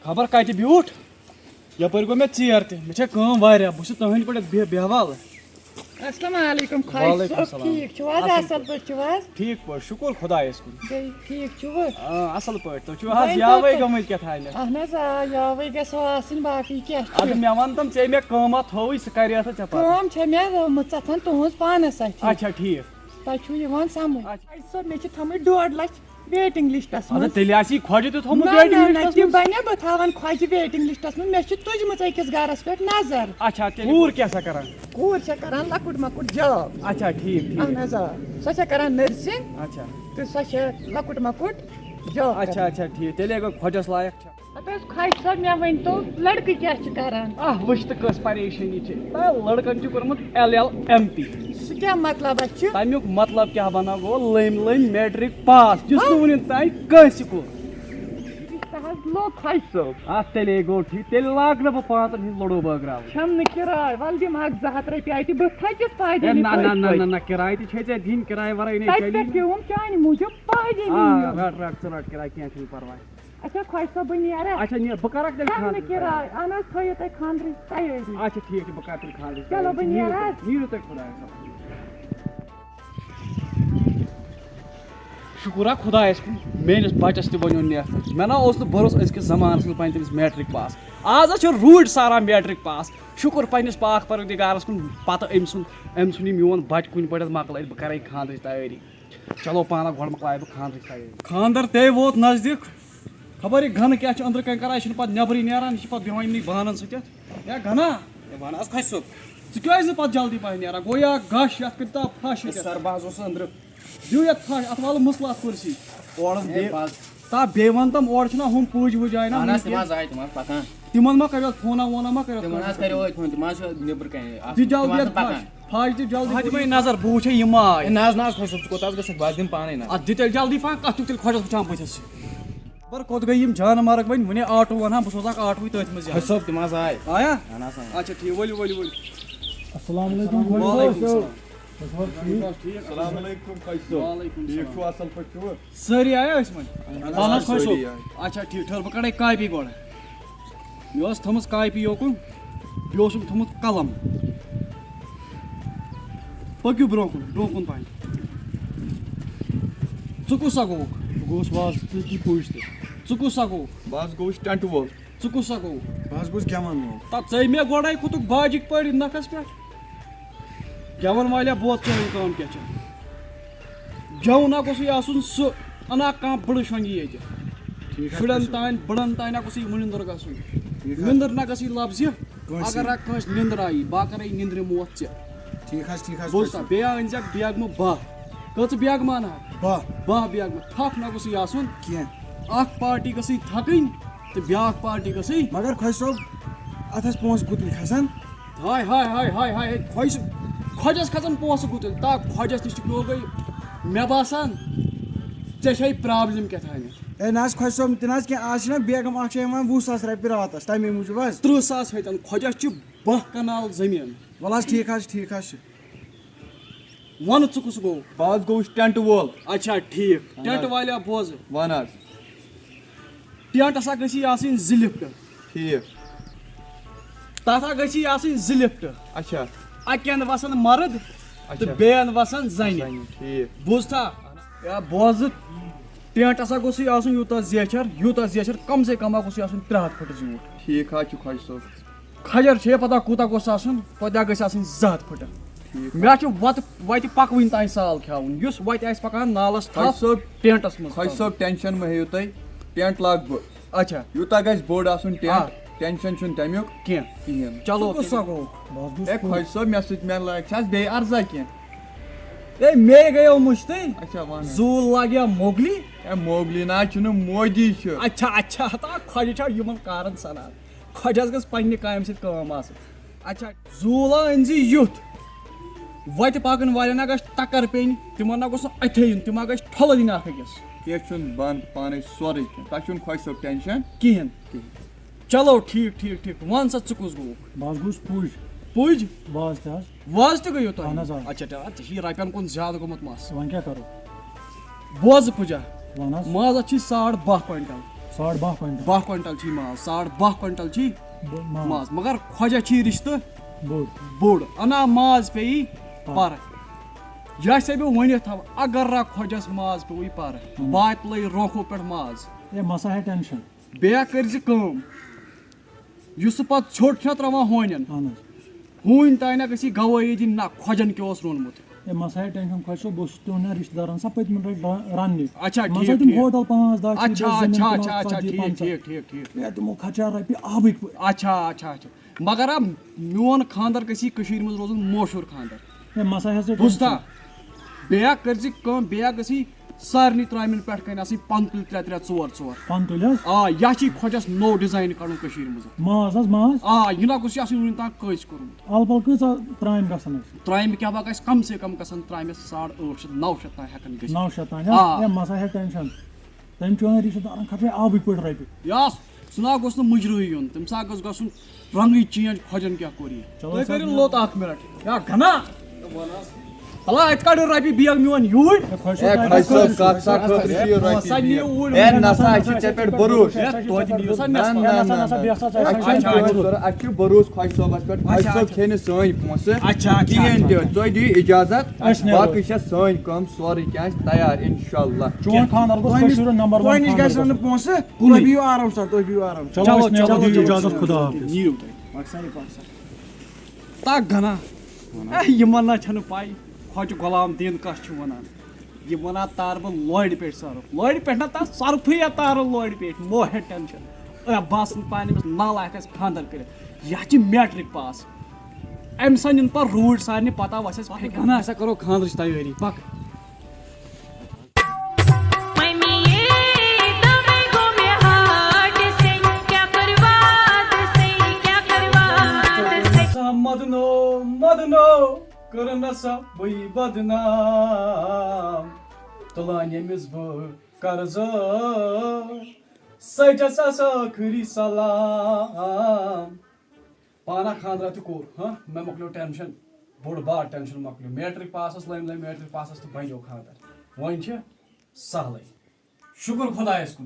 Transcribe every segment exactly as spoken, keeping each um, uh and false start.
خبر کتہِ بیوٗٹھ، یپٲرۍ گوٚو مےٚ ژیر تہِ، مےٚ چھےٚ کٲم واریاہ، بہٕ چھُس تُہٕنٛدِ پٲٹھۍ بے-، بیہوالہٕ۔ السلام علیکم خۄجہِ وعلیکم صٲب، السلام۔ ٹھیٖک چھِو حظ؟ اَصٕل اَصٕل پٲٹھۍ چھِو حظ؟ ٹھیٖک پٲٹھۍ، شُکُر خۄدایَس کُن۔ بیٚیہِ ٹھیٖک چھِوٕ؟ آ، اَصٕل پٲٹھۍ، تُہۍ چھِو حظ وۄنۍ یاوَے تۄہہِ گٔمٕتۍ کیٛاہ تھانٮ۪تھ؟ اہن حظ، آ، یاوٕے گژھو آسٕنۍ، باقٕے کیٛاہ چھُ؟ اَدٕ مےٚ وَن تِم، ژےٚ مےٚ قۭمَتھ تھووُے، سُہ کَریتھ ژےٚ پَتہٕ۔ کٲم چھےٚ مےٚ رٲومٕژ ژَتھَن تُہٕنٛز پانَس اَتھِ۔ اچھا، ٹھیٖک۔ تۄہہِ چھُو یِوان سَمٕجھ۔ اچھا۔ خۄجہِ صٲب، مےٚ چھِ تھٲومٕتۍ ڈۄڈ لَچھ ویٹِنٛگ لِسٹَس اَدٕ منٛز۔ تیٚلہِ آسی خۄجہِ تہِ تھوٚمُت نہ، ویٹِنٛگ نہ، نہ، لِسٹَس تہِ منٛز۔ بَنہِ، بہٕ تھاوَن خۄجہِ ویٹِنٛگ لِسٹَس منٛز۔ مےٚ چھِ تُجمٕژ أکِس گَرَس پٮ۪ٹھ نظر۔ اچھا، تیٚلہِ کوٗر کیٛاہ سا کَران؟ کوٗر چھےٚ کَران لۄکُٹ مۄکُٹ جاب۔ اچھا، ٹھیٖک، ٹھیٖک۔ اہن حظ، آ۔ سۄ چھےٚ کَران نٔرسِنٛگ اچھا۔ تہٕ سۄ چھےٚ لۄکُٹ مۄکُٹ جاب اچھا، کَران۔ اچھا، ٹھیٖک۔ تیٚلے گوٚو خۄجَس لایق چھےٚ۔ دَپہِ حظ، خۄجہِ صٲب، مےٚ ؤنۍ تو، لٔڑکہٕ کیٛاہ چھِ کَران؟ آہ، وٕچھ تہٕ کٔژ پریشٲنی چھِ۔ آ، لٔڑکَن چھُ کوٚرمُت ایل ایل ایم پی۔ سُہ کیٛاہ مطلب چھُ؟ تَمیُک مطلب کیٛاہ بَناو گوٚو؟ لٔمۍ لٔمۍ میٹرک پاس، یُس نہٕ وٕنیُک تام کٲنٛسہِ کوٚر۔ تہِ حظ لوٚگ خۄجہِ صٲب۔ اَتھ تیٚلے گوٚو ٹھیٖک، تیٚلہِ لاگہٕ نہٕ بہٕ پانٛژَن ہِنٛز لٔڑو بٲگراوٕنۍ۔ چھَم نہٕ کِراے، وَلہٕ دِمہٕ ہاکھ زٕ ہَتھ رۄپیہِ اَتہِ، بہٕ تھَکِس پَے ہے، دِنہِ نہ، نہ، پٔتۍ نہ، پٲٹھۍ۔ نہ، نہ، کِراے تہِ چھے ژےٚ دِنۍ، کِراے وَرٲے نَے تَتہِ چَلی پٮ۪ٹھ نہٕ۔ پیوٚوُم چانہِ موٗجوٗب پَے دِنہِ آ، یُن۔ رَٹ، رَٹ، ژٕ رَٹ کِراے، کینٛہہ چھُنہٕ پَرواے۔ اچھا، خۄجہِ صٲب، بہٕ نیرا؟ اچھا، نیر، بہٕ کَرَکھ تیٚلہِ چھَم نہٕ خانٛدرٕچ کِراے، اَہَن حظ، تھٲیِو تُہۍ خانٛدرٕچ تیٲری۔ اچھا، ٹھیٖک چھُ، بہٕ کَرٕ تیٚلہِ خانٛدرٕچ چلو، بہٕ تیٲری۔ نیرٕ نیٖرِو حظ۔ تُہۍ، نیٖرِو تُہۍ خۄدایَس حوالہٕ۔ شُکُر ہا خۄدایَس کُن، میٲنِس بَچَس تہِ بَنیو نیتھ۔ مےٚ نا اوس نہٕ بَروسہٕ أزکِس زَمانَس منٛز بَنہِ تٔمِس میٹرک پاس۔ آز حظ چھِ روٗدۍ ساران میٹرک پاس۔ شُکُر پنٛنِس پاک پَروَردِگارَس کُن، پَتہٕ أمۍ سُنٛد، أمۍ ژھُن یہِ میون بَچہٕ کُنہِ پٲٹھۍ مۄکلٲیِتھ، بہٕ کَرَے خانٛدرٕچ تیٲری۔ چلو پانہ گۄڈٕ مۄکلاوٕ بہٕ خانٛدرٕچ تیٲری۔ خانٛدر تے ووت نزدیٖک۔ خبر یہِ گنہٕ کیٛاہ چھُ أنٛدرٕ کنہِ کران، یہِ چھُنہٕ پتہٕ نٮ۪برٕے نیران، یہِ چھُ پتہٕ بیٚہوان یِمنٕے بانن سۭتۍ۔ یا گنا، ہے وَن حظ خۄجہِ صٲب۔ ژٕ کیٛازِ نہٕ پتہٕ جلدی پہن نیران؟ گوٚو یا گش، یتھ کٔرۍ تو پھش ہے، ییٚتٮ۪تھ۔ سر، بہٕ حظ اوسُس أنٛدرٕ۔ دِیِو یتھ پھش، اتھ والہٕ مُسلہٕ اتھ کُرسی۔ اورٕ ہے، دِ۔ بس۔ تا بیٚیہِ وَن تِم، اورٕ چھِنہ ہُم پُج وُج آیہِ نہ اہن حظ، تِم وٕنکیٚن۔ حظ آیہِ، تِم حظ پکان۔ تِمن ما کریو فونا وونا ما کریو تِمن کانٛہہ؟ حظ کریو أتھۍ فون، تِم حظ چھِ نیٚبرٕ کَنہِ آسان۔ دِ جلدی تِم حظ اتھ چھِ پھش۔ پکان۔ پھش دِ جلدی۔ اتھ دِمے نظر، بہٕ وٕچھے یِم ما آیہِ۔ ہے، نہ حظ، نہ حظ، خۄجہِ صٲب، ژٕ کوٚت حظ گژھکھ؟ بہٕ حظ دِمہٕ پانے نظر۔ اتھ دِ تیٚلہِ جلدی پہن، کتھ چھُکھ تیٚلہِ خۄجس وٕچھان بٕتھِس؟ خبر کوٚت گٔے یِم جانہٕ مرگ وۄنۍ؟ وُنے آٹو ونہٕ ہا، بہٕ سوزہاکھ آٹوٕے تٔتھۍ منٛز۔ خۄجہِ صٲب، تِم حظ آے۔ آیا؟ اہن حظ، اۭں۔ اچھا، ٹھیٖک، ؤلِو، ؤلِو، ؤلِو۔ السلام علیکم، خۄجہِ صٲب۔ وعلیکم السلام۔ تُہۍ چھِو حظ ٹھیٖک؟ السلام علیکم، خۄجہِ صٲب۔ وعلیکم السلام۔ ٹھیٖک چھِو، اصٕل پٲٹھۍ چھِوٕ؟ سٲری آیا أسۍ وۄنۍ؟ اہن حظ، اہن حظ، خۄجہِ صٲب۔ سٲری آے۔ اچھا، ٹھیٖک، ٹھٔہر بہٕ کڑے کاپی گۄڈٕ۔ مےٚ ٲس تھٲمٕژ کاپی یوکُن، بیٚیہِ اوسُم تھوٚمُت قلم۔ پٔکِو برٛونٛہہ کُن، برٛونٛہہ کُن پہن۔ ژٕ کُس سا گوٚوُکھ؟ بہٕ گوٚوُس وازٕ تہٕ تہِ پُج تہِ۔ ژٕ کُس سا گوٚوُکھ؟ بہٕ حظ گوٚوُس ٹٮ۪نٛٹہٕ وول۔ ژٕ کُس سا گوٚوُکھ؟ بہٕ حظ گوٚوُس گٮ۪وَن وول۔ تَتھ ژٔے مےٚ گۄڈَے کھوٚتُکھ باجِکۍ پٲٹھۍ نَکھَس پٮ۪ٹھ۔ گٮ۪وَن والیا، بوز ژٕ یہِ کٲم کیٛاہ چھےٚ۔ گٮ۪وُن ہا گوٚژھُے آسُن سُہ، اَنا کانٛہہ بٕڑٕ شۄنٛگہِ ییٚتہِ۔ ٹھیٖک حظ، شُرٮ۪ن تُہۍ چھِو۔ تام، بٕڑَن تام ہا گوٚژھُے مُنِندُر گژھُن۔ ٹھیٖک حظ۔ نِندٕر نہ گژھِ لفظہِ۔ کٲنٛسہِ۔ اگر ہا کٲنٛسہِ نِندٕر آیی، بہٕ ہا کَرَے نِندرِ موت ژےٚ۔ ٹھیٖک حظ، ٹھیٖک حظ، بوٗزتھا؟ تُہۍ چھِو۔ بیٚیہِ ہا أنۍ زٮ۪کھ بیگمہٕ باہ۔ کٔژٕ بیگمہٕ اَنہٕ ہا؟ باہ۔ باہ بیگمہٕ۔ تھَکھ نہ گوٚژھُے آسُن۔ کینٛہہ۔ اَکھ پارٹی گٔژھٕے تھَکٕنۍ تہٕ بیٛاکھ پارٹی گٔژھٕے۔ مگر خۄجہِ صٲب، اَتھ ٲسۍ پونٛسہٕ گُتٕلۍ کھسان۔ ہاے، ہاے، ہاے، ہاے، ہاے، ہے، خۄجہِ، خۄجَس کھسان پونٛسہٕ گُتٕلۍ۔ تا خۄجَس نِش تہِ پیوٚو گٔے، مےٚ باسان، ژےٚ چھے پرٛابلِم کیٛاہ تھانٮ۪تھ۔ ہے نہ حظ، خۄجہِ صٲب، تہِ نہ حظ کینٛہہ، آز چھِنہ بیگم اَکھ چھےٚ یِوان وُہ ساس رۄپیہِ راتَس، تَمے موٗجوٗب حظ۔ تٕرٛہ ساس ہیٚتٮ۪ن، خۄجَس چھِ باہ کنال زٔمیٖن۔ وَلہٕ حظ، ٹھیٖک حظ چھُ، ٹھیٖک حظ چھُ۔ وَن ژٕ کُس گوٚو؟ بہٕ حظ گوٚوُس ٹٮ۪نٛٹ وول۔ اچھا، ٹھیٖک۔ اَہَن حظ۔ ٹٮ۪نٛٹ والیا بوزٕ۔ وَن حظ۔ ٹٮ۪نٛٹ ہسا گٔژھی آسٕنۍ زٕ لِفٹ۔ ٹھیٖک۔ تَتھ ہا گٔژھی آسٕنۍ زٕ لِفٹ۔ اچھا۔ اَکہِ اَنٛدٕ وَسَن مرد اچھا۔ تہٕ بیٚیہِ اَنٛدٕ وَسَن زَنہِ۔ زَنہِ، ٹھیٖک۔ بوٗزتھا؟ یا بوزٕ، ٹٮ۪نٛٹ ہسا گوٚژھُے آسُن یوٗتاہ زیچھر، یوٗتاہ زیچھر، کم سے کم ہا گوٚژھُے آسُن ترٛےٚ ہَتھ فُٹہٕ زیوٗٹھ۔ ٹھیٖک حظ چھُ، خۄجہِ صٲب۔ کھجر چھے پتہ کوٗتاہ گوٚژھ آسُن، توتہِ گژھِ آسٕنۍ زٕ ہَتھ فُٹہٕ۔ ٹھیٖک۔ مےٚ چھُ وَتہٕ، وَتہِ پَکوٕنۍ تام سال کھیٛاوُن۔ یُس وَتہِ آسہِ پَکان نالَس خۄجہِ تھپھ صٲب، ٹٮ۪نٛٹَس منٛز خۄجہِ تھاوُن۔ صٲب، ٹٮ۪نشَن مہٕ ہیٚیِو تُہۍ، ٹٮ۪نٛٹ لاگہٕ بہٕ۔ اچھا۔ یوٗتاہ گژھِ بوٚڑ آسُن ٹٮ۪نٛٹ، آ۔ ٹٮ۪نشَن چھُنہٕ تَمیُک کینٛہہ۔ کِہیٖنۍ۔ چلو۔ ژٕ کُس سا گوٚو؟ بہٕ حظ گوٚوُس ہے پُج۔ خۄجہِ صٲب، مےٚ سۭتۍ مےٚ لٲگۍ چھِ حظ بیٚیہِ عرضہ کینٛہہ؟ ہے، مے گٔیو مٔشتٕے۔ اچھا، وَن حظ۔ زوٗل لاگیا موگلی؟ ہے، موگلی نہ حظ چھُنہٕ، مودی چھُ۔ اچھا، اچھا، تا خۄجہِ چھا یِمَن کارَن سَنان؟ خۄجَس گٔژھ پنٛنہِ کامہِ سۭتۍ کٲم آسٕنۍ۔ اچھا، زوٗلا أنۍ زِ یُتھ۔ وَتہِ پَکَن والٮ۪ن نہ گژھِ ٹَکَر پیٚنۍ، تِمَن نہ گوٚژھ نہٕ اَتھے یُن، تِم ما گژھِ ٹھۄلہٕ دِنۍ اَکھ أکِس۔ کینٛہہ چھُنہٕ، بنٛد پانَے سورُے کینٛہہ، تۄہہِ چھُنہٕ خۄجہِ صٲب ٹٮ۪نشَن۔ کِہیٖنۍ۔ کِہیٖنۍ۔ چلو، ٹھیٖک، ٹھیٖک، ٹھیٖک۔ وَن سا، ژٕ کُس گوٚوُکھ؟ بہٕ حظ گوٚوُس پُج۔ پُج؟ بہٕ حظ تہِ حظ۔ وازٕ تہِ گٔیِو تۄہہِ؟ اہن حظ، آ۔ اچھا، تیٚلہِ، اَدٕ ژےٚ چھُے رۄپیَن کُن زیادٕ گوٚمُت مَس۔ وۄنۍ کیٛاہ کَرو؟ بوزٕ پُجا۔ وَن حظ۔ مازَس چھی ساڑ باہ کوینٹل۔ ساڑ باہ کوینٹل۔ باہ کوینٹل چھی ماز، ساڑ باہ کوینٹل چھی بوٚڑ ماز۔ ماز، مگر خۄجہ چھی رِشتہٕ بوٚڑ۔ بوٚڑ۔ انا ماز پیٚیی پَرٕ۔ پَرٕ۔ یہِ آسہِ ژےٚ مےٚ ؤنِتھ تھاوُن، اگر را خۄجس ماز پیوٚوُے پَرٕ، اہن۔ باتہِ لٲیِو رونٛکھو پٮ۪ٹھ ماز۔ ہے، مسا ہے ٹینشن۔ بیٚیہِ کٔرۍ زِ کٲم، یُس سُہ پتہٕ ژھیوٚٹ چھُنہ تراوان ہونٮ۪ن، اہن حظ۔ ہوٗنۍ تانۍ نہ گژھِ یہِ گوٲہی دِنۍ، نہ خۄجن کیٛاہ اوس روٚنمُت۔ ہے، مسا ہے ٹینشن، خۄجہِ صٲب، بہٕ اوسُس تُہُنٛد رِشتہٕ دارن سا پٔتمہِ لٹہِ را-، رننہِ۔ اچھا، منٛزٕ ٹھیٖک، تِم ٹھیٖک۔ ہوٹل پانٛژھ دَہ چھِ، اچھا، بیٚیہِ زٔمیٖن اچھا، پٕلاٹ اچھا، اچھا، ژتجی ٹھیٖک، پنٛژاہ۔ ٹھیٖک، ٹھیٖک، ٹھیٖک۔ ہے، تِمو خرچاو رۄپیہِ آبٕکۍ پٲٹھۍ۔ اچھا، اچھا، اچھا۔ مگر آ، میون خانٛدر گژھِ یہِ کٔشیٖرِ منٛز روزُن مشہوٗر خانٛدر۔ ہے، مسا ہے ژےٚ بوٗزتھا؟ ٹینشن۔ بیٚیہِ کٔرۍ زِ کٲم، بیٚیہِ گژھِ یہِ سارنٕے ترٛامٮ۪ن پٮ۪ٹھ کَنۍ آسٕنۍ پَنہٕ تُلۍ ترٛےٚ ترٛےٚ، ژور ژور۔ پَنہٕ تُلۍ حظ؟ آ، یہِ چھِ خۄجَس نوٚو ڈِزاین کَڑُن کٔشیٖرِ منٛز۔ ماز حظ، ماز۔ آ، یہِ نہ گوٚژھ یہِ آسُن وٕنیُک تام کٲنٛسہِ کوٚرمُت۔ اَلہٕ پَلہٕ کۭژاہ ترٛامہِ گژھن اَسہِ؟ ترٛامہِ کیٛاہ با گژھِ، کم سے کم گژھن ترٛامٮ۪س ساڑ ٲٹھ شیٚتھ، نَو شَتھ تام ہٮ۪کَن گٔژھِتھ۔ نَو شَتھ تام حظ؟ آ۔ ہے، مسا ہے ٹینشن۔ تٔمۍ چٲنۍ رِشتہٕ دارَن خرچے آبٕکۍ پٲٹھۍ رۄپیہِ۔ یَس، سُہ نہ گوٚژھ نہٕ مُجرٲہٕے یُن، تٔمِس ہا گوٚژھ گژھُن رنگٕے چینج خۄجن کیٛاہ کوٚر یہِ۔ چلو تُہۍ سر، کٔرِو نہ۔ لوٚت اکھ منٹ۔ یا گنا۔ تلا اَتہِ کڑو رۄپیہِ بیگ میون یوٗرۍ۔ ہے، خۄش ہے، صٲب، خۄش صٲب، کَتھ سا خٲطرٕ چھِ یہِ رۄپیہِ پونٛسہٕ دِنۍ؟ نِیِو اوٗرۍ۔ ہے، نہ سا، اَسہِ چھِ ژےٚ پٮ۪ٹھ بھروسہٕ۔ ہے، توتہِ نِیِو سا نہ، نٮ۪صفا۔ نہ، نہ، نہ، نہ، بیٚہہ سا ژٕ، اَسہِ اَسہِ چھُ چھُنہٕ بھروسہٕ۔ ضروٗرت، اَسہِ چھُ بھروسہٕ خۄش صٲبَس پٮ۪ٹھ۔ خۄش اچھا، صٲب اچھا۔ کھیٚیہِ نہٕ سٲنۍ پونٛسہٕ اچھا، اچھا، کِہیٖنۍ اچھا۔ تہِ۔ تُہۍ دِیِو اِجازت، أسۍ نیرو۔ باقٕے چھےٚ سٲنۍ کٲم سورُے کینٛہہ اَسہِ تیار، اِنشاءاللہ۔ چون خانٛدر گوٚژھ تۄہہِ نِش، کٔشیٖرِ ہُنٛد نمبر تۄہہِ وَن نِش خانٛدر گژھِ نہٕ گوٚژھ۔ پونٛسہٕ کُنُے۔ تُہۍ بِہِو آرام سان، تُہۍ بِہِو آرام سان۔ چلو، چلو، أسۍ نیرو، چلو، دِیِو چلو، اِجازت، چلو۔ خدا حافظ۔ نِیِو تُہۍ۔ مۄخصر یہِ پونٛسہٕ۔ تا گنا۔ اے، یِمن نہ چھنہٕ پَے، خۄجہِ غلام دیٖن کس چھُ ونان۔ یہِ ونان تارٕ بہٕ لورِ پٮ۪ٹھ صرف۔ لورِ پٮ۪ٹھ نہ تار صرفٕے یا تارٕ لورِ پٮ۪ٹھ۔ مو ہے ٹینشن۔ اے، باسان پانہٕ أمِس نالایک آسہِ خانٛدر کٔرِتھ۔ یہِ چھِ میٹرک پاس۔ أمۍ سٕنٛدۍ یِن پتہٕ روٗڑۍ سارنٕے پتہ وَسٮ۪س پھیٚکہِ۔ اہن حظ۔ ہسا کرو خانٛدرٕچ تیٲری۔ پکھ۔ مٔمی یے، تَوَے گوٚو مےٚ ہاٹ سٮ۪ن، کیٛاہ کَرٕ واد سٮ۪ن، کیٛاہ کَرٕ واد سٮ۪ن۔ سا مدنو، مدنو، کٔرٕن سا بٕے بدنام۔ تُلان ییٚمِس بہٕ قرضہٕ، سۄ چھَس آسان ٲخری سلام۔ پانہ خانٛدرا تہِ کوٚر، ہاں، مےٚ مۄکلیو ٹینشن، بوٚڑ بار ٹینشن مۄکلیو۔ میٹرک پاسس لٔمۍ لٔمۍ میٹرک پاسس تہٕ بنیو خانٛدر۔ وۄنۍ چھِ سہلٕے۔ شُکر خۄدایس کُن۔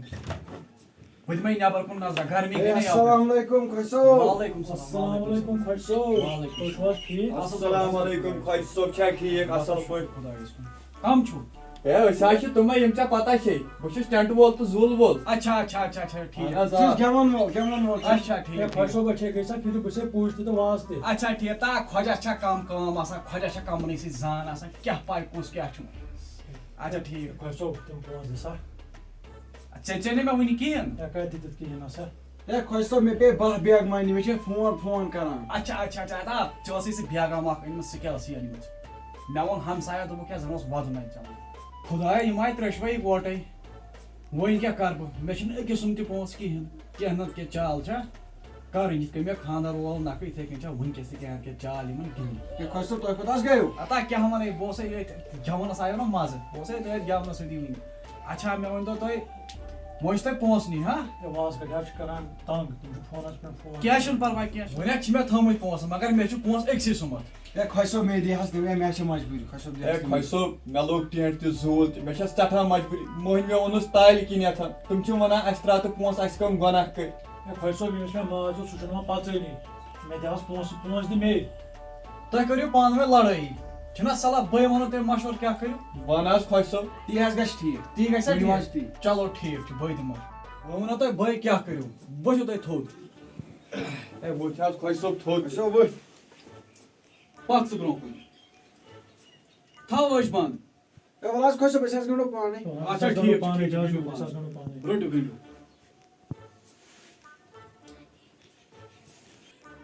بہٕ دِمے نٮ۪بر کُن نظر، گرمی ہے، کِنہٕ یَپٲرۍ؟ السلام علیکم، خۄش صٲب۔ وعلیکم السلام۔ السلام علیکم، خۄش صٲب۔ وعلیکم۔ تُہۍ چھِو حظ ٹھیٖک؟ السلام علیکم، خۄش صٲب، چھا ٹھیٖک؟ اَصٕل پٲٹھۍ؟ خۄدایس کُن۔ کم چھِو؟ ہے، أسۍ حظ چھِ تِمے، یِم ژےٚ پتہ چھے۔ بہٕ چھُس ٹینٹ وول تہٕ زوٗل وول۔ اچھا، اچھا، اچھا، اچھا، ٹھیٖک۔ اہن حظ، آ۔ ژٕ چھُکھ گٮ۪وَن وول، گٮ۪وَن وول چھُکھ۔ اچھا، ٹھیٖک، ہے، ٹھیٖک۔ خۄش صٲب، أسۍ چھے گٔے سا فِرِ، بہٕ چھسے پوٗج تہِ تہٕ واز تہِ۔ اچھا، ٹھیٖک۔ تا خۄجس چھا کم کٲم آسان، خۄجس چھا کمنٕے سۭتۍ زان آسان، کیٛاہ پاے کُس کیٛاہ چھُ۔ اچھا، ٹھیٖک۔ خۄش صٲب، تِم پونٛسہٕ دِ سا۔ ژےٚ، ژےٚ نَے مےٚ وُنہِ کِہیٖنۍ۔ ہے، کَتہِ دِتِتھ کِہیٖنۍ نہ سا۔ ہے، خۄش صٲب، مےٚ پیٚیہِ باہ بیگ مۄنہِ، مےٚ چھِ فون، فون کران۔ اچھا، اچھا، اچھا، اچھا، ژےٚ ٲسٕے سُہ بیگام اکھ أنمٕژ، سُہ کیٛاہ ٲسٕے أنمٕژ؟ مےٚ ووٚن ہمسایو، دوٚپُکھ، ہے، زَن اوس وَدُن اَتہِ چَلان۔ خۄدایا، یِم آے ترٛٮ۪شوَے یِکوَٹَے۔ وۄنۍ کیٛاہ کَرٕ بہٕ؟ مےٚ چھِنہٕ أکِس سُنٛد تہِ پونٛسہٕ کِہیٖنۍ۔ کینٛہہ نَتہٕ کینٛہہ چال چھا کَرٕنۍ؟ یِتھ کٔنۍ مےٚ خانٛدار وول نَکھٕ، یِتھَے کٔنۍ چھا وٕنۍکٮ۪س تہِ کینٛہہ نَتہٕ کینٛہہ چال یِمَن گِنٛدٕنۍ۔ ہے، خۄش صٲب، تۄہہِ کوٚت حظ گٔیوٕ؟ اَتا کیٛاہ وَنَے، بہٕ اوسَے ییٚتھۍ گٮ۪ونَس آیو نہ مَزٕ، بہٕ اوسَے تٔتھۍ گٮ۪ونَس سۭتی وٕنہِ۔ اچھا، مےٚ ؤنۍ تو تُہۍ، وۄنۍ چھِ تۄہہِ پونٛسہٕ نِنۍ، ہا؟ ہے، واز کَتہِ حظ چھِ کَران تنٛگ، تِم چھِ فونَس پٮ۪ٹھ فون۔ کینٛہہ چھُنہٕ پَرواے، کینٛہہ چھُنہٕ۔ وۄنۍ حظ چھِ مےٚ تھٲومٕتۍ پونٛسہٕ، مگر مےٚ چھِ پونٛسہٕ أکسٕے سُمَتھ۔ ہے خۄش صٲب، مے دِ حظ تٔمۍ، ہے مےٚ چھِ مجبوٗری، خۄش صٲب، دِ ہے حظ تٔمۍ۔ خۄش صٲب، مےٚ لوٚگ ٹینٹ تہِ زوٗل تہِ، مےٚ چھےٚ سٮ۪ٹھاہ مجبوٗری۔ مٔہنۍ مےٚ اوٚنُس تالہِ کِنٮ۪تھ، تِم چھِ وَنان اَسہِ ترٛاو تہٕ پونٛسہٕ، اَسہِ کَم گۄناہ کٔرۍ۔ ہے خۄش صٲب، ییٚمِس مےٚ ماز اوس، سُہ چھُنہٕ یِوان پَژٲنی۔ مےٚ دِ حظ پونٛسہٕ، پونٛسہٕ دِ مے۔ تُہۍ کٔرِو پانہٕ ؤنۍ لڑٲیی۔ چھُنہ صلاح، بٕے وَنو تۄہہِ مشورٕ کیٛاہ کٔرِو۔ وَن حظ خۄش صٲب۔ تی حظ گژھِ ٹھیٖک۔ تی گژھِ ؤنِو ٹھیٖک۔ حظ تی۔ چلو ٹھیٖک چھُ، بٕے دِمو۔ وۄنۍ وَنو تۄہہِ بٕے کیٛاہ کٔرِو۔ ؤتھِو تُہۍ تھوٚد۔ ہے، ؤتھۍ حظ خۄش صٲب تھوٚد۔ خۄش صٲب، ؤتھۍ۔ پَکھ ژٕ برٛونٛہہ کُن۔ تھاو أچھ بنٛد۔ ہے، وَلہٕ حظ خۄش صٲب، أسۍ حظ گنٛڈو پانَے۔ اچھا، ٹھیٖک چھُ، پانَے ٹھیٖک چھُ، جاے گنٛڈِو گنٛڈِو۔ پانَے۔ رٔٹِو، گنٛڈِو۔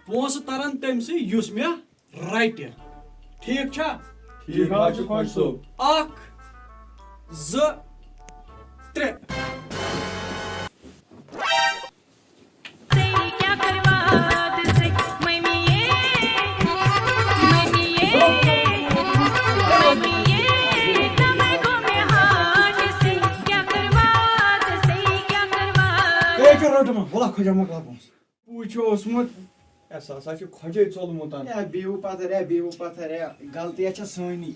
پونٛسہٕ ترَن تٔمۍ سٕے یُس مےٚ رَٹہِ۔ ٹھیٖک چھا؟ ٹھیٖک حظ چھُ خۄش صٲب۔ اَکھ، زٕ، ترٛےٚ۔ ہے، کیٛاہ رٔٹ یِمن؟ وَلہٕ خۄجا، مۄکلاو پونٛسہٕ۔ پوٗ چھُ اوسمُت۔ ہے، سُہ ہسا چھُ خۄجے ژوٚلمُت۔ ہے، بیٖہِو پَتھر، ہے، بیٖہِو پَتھر، ہے، غلطی چھےٚ سٲنی۔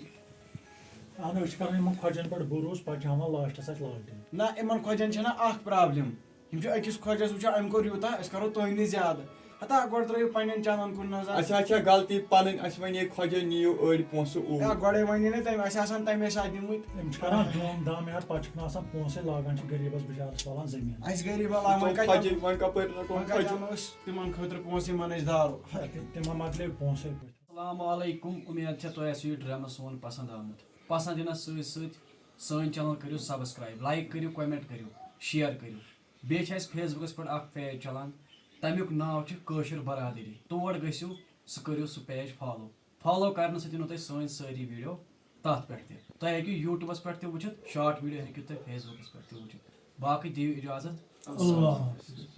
اہن، أسۍ چھِ کران یِمن خۄجن پٮ۪ٹھ بھروسہٕ، پتہٕ چھِ ہاوان لاسٹس اَسہِ لالٹیٖن۔ نہ، یِمن خۄجن چھےٚ نہ اکھ پرابلم۔ یِم چھِ أکِس خۄجَس وٕچھان، أمۍ کوٚر یوٗتاہ، أسۍ کَرو تُہٕنٛدِ زیادٕ۔ ہتا گۄڈٕ ترٛٲیِو پنٛنٮ۪ن چَندَن کُن نظر۔ اَسہِ حظ چھےٚ غلطی پَنٕنۍ، اَسہِ وَنے خۄجَن نِیِو أڑۍ پونٛسہٕ اوٗرۍ۔ یا گۄڈَے وَنے نہ تٔمۍ، اَسہِ آسہٕ ہَن تَمے ساتہٕ دِمٕتۍ۔ أمۍ چھِ کران دھوم دھام یار، پَتہٕ چھِکھ نہٕ آسان پونٛسَے، لاگان چھِ غریٖبَس بِچارَس والان زٔمیٖن۔ اَسہِ غریٖبَن لاگان وۄنۍ کَتہِ خۄجہِ اَنو، وۄنۍ کَپٲرۍ رَٹو وۄنۍ کَتہِ خۄجہِ؟ اَنو أسۍ تِمَن خٲطرٕ پونٛسہٕ یِمَن أسۍ دارو؟ تِم تِم ما مۄکلے پونٛسَے پٲٹھۍ۔ السلام علیکم، امید چھےٚ تۄہہِ آسہِ یہِ ڈرامہ سون پسند آمُت۔ پسند یِنس سۭتۍ سۭتۍ سٲنۍ چینل کٔرِو سبسکرایب، لایک کٔرِو، کمنٹ کٔرِو، شیئر کٔرِو۔ بیٚیہِ چھِ اَسہِ فیس بُکس پٮ۪ٹھ اکھ پیج چلان، تمیُک ناو چھُ کٲشِر برادری۔ تور گٔژھِو، سُہ کٔرِو سُہ پیج فالو۔ فالو کرنہٕ سۭتۍ یِنو تۄہہِ سٲنۍ سٲری ویڈیو تتھ پٮ۪ٹھ تہِ۔ تۄہہِ ہیٚکِو یوٗٹیوبس پٮ۪ٹھ تہِ وٕچھِتھ، شارٹ ویڈیو ہیٚکِو تُہۍ فیس بُکس پٮ۪ٹھ تہِ وٕچھِتھ۔ باقٕے دِیِو اجازت۔ اللہ حافظ۔